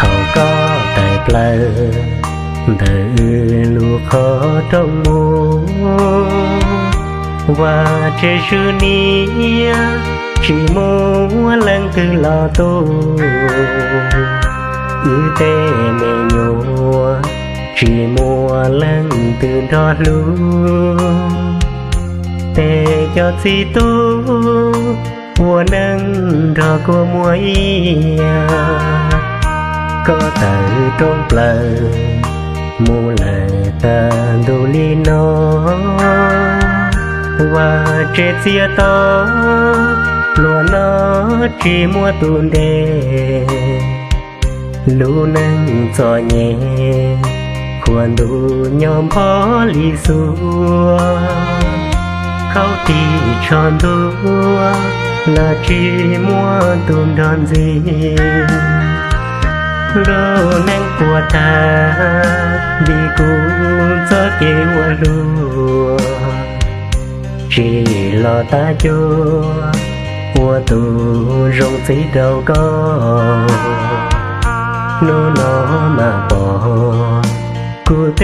Thaum koj tawm plaws ntawm wb lub qhov rooj mus, Vaj Tswv swb niab, tsis muaj leej twg los tu. Wb tej me nyuam, tsis muaj leej twg nrog hlub. Peb cov txiv tub ua neej nrog kua muag ib yam. Koj tawm rooj plaws mus lawm tag ntuj li no, Vaj Tswv txiav to, luag no tsis muaj tus ntes. Lub neej txom nyem, qhua ntuj nyob npog li xuab, khaub tig tsho ntuag los tsis muaj tus nrog ntxiv. Lub neej puas tag vim kuv txoj kev ua luaj, tsim los tab cuab ua tus zoo txiv rau koj. Hnub no mam pom kuv twb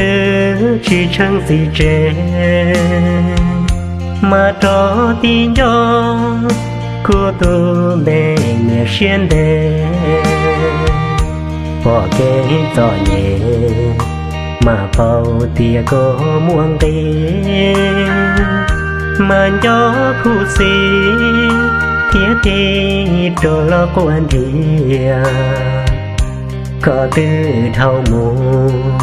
tsis tsheej txiv tsev, mas rov tig nco kuv tus npe niam siab ntev. Pom kev txom nyem mas paub tias koj muaj nqis, mas nco khuv xim thiab tig rau los quaj ntiag. Koj twb dhau mus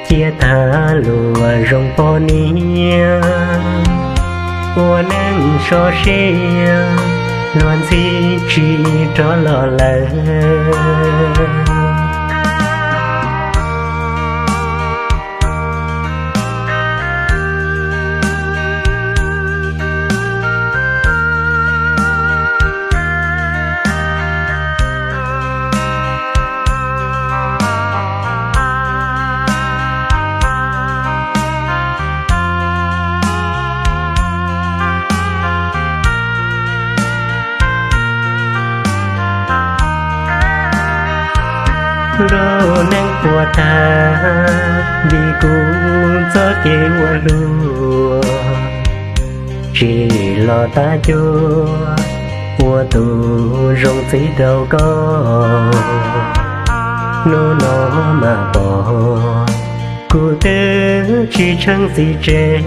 cia tag luag zoo poj niam, ua neej so sia luag ntxhi tsis rov los lawm. Lub neej puas tag vim kuv txoj kev ua luaj, tsim los tab cuab ua tus zoo txiv rau koj. Hnub no mam pom kuv twb tsis tsheej txiv tsev,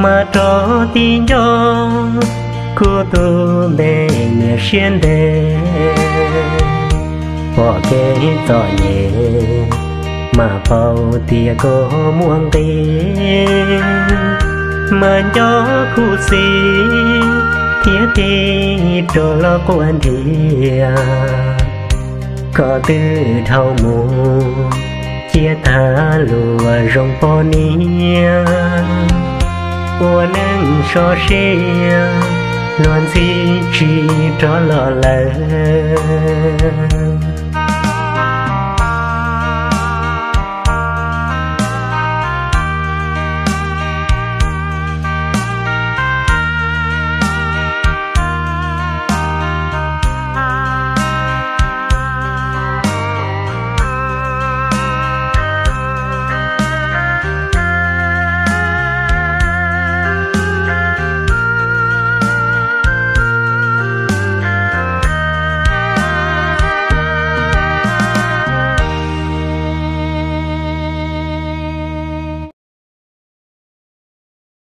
mas rov tig nco kuv tus npe niam siab ntev. Pom kev txom nyem mas paub tias koj muaj nqis, mas nco khuv xim thiab tig rau los quaj ntiag. Koj twb dhau mus cia tag luag zoo poj niam, ua neej so sia luag ntxhi tsis rov los lawm.